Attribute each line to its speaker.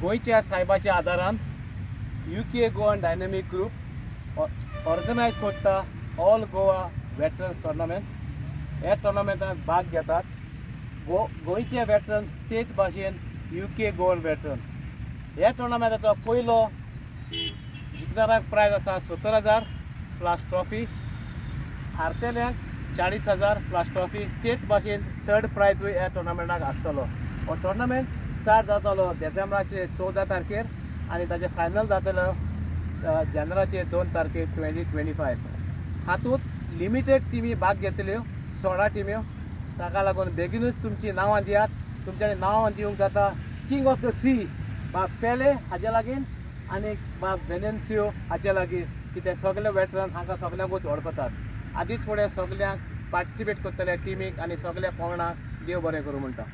Speaker 1: गोंयच्या सायबाच्या आदारान UK Goan dynamic group organise करता ऑल गोवा वेटरन्स टोर्नामेंट. ह्या टोर्नामेंटात भाग घेतात गोंयचे वेटरन्स, तेच भाशेन युके गोवन वेटरन. ह्या टोर्नामेंटाचो पयलो जिखणाराक प्रायज आसा 70,000 प्लस ट्रॉफी, हारतल्यांक 40,000 प्लस ट्रॉफी. तेच भाशेन थर्ड प्रायजूय ह्या टोर्नामेंटाक आसतलो. हो टोर्नामेंट स्टार्ट जातलो डिसेंबराचे 14 तारखेर आनी ताचें फायनल जातलो जानेराचे 2 तारखेर 2025. हातूंत लिमिटेड टिमी भाग घेतल्यो, 16 टिम्यो. ताका लागून बेगीनूच तुमचीं नांवां दियात. तुमच्यांनी नांवां दिवंक जाता किंग ऑफ the C बाब पेले हाजे लागीं आनी बाब वेनेन्सियो हाचे लागीं, की ते सगळे वेटरन हांकां सगल्यांकूच वळखतात. आदींच फुडें सगल्यांक पार्टिसिपेट करतले टिमीक आनी सगल्या पंगडाक देव बरें करूं म्हणटा.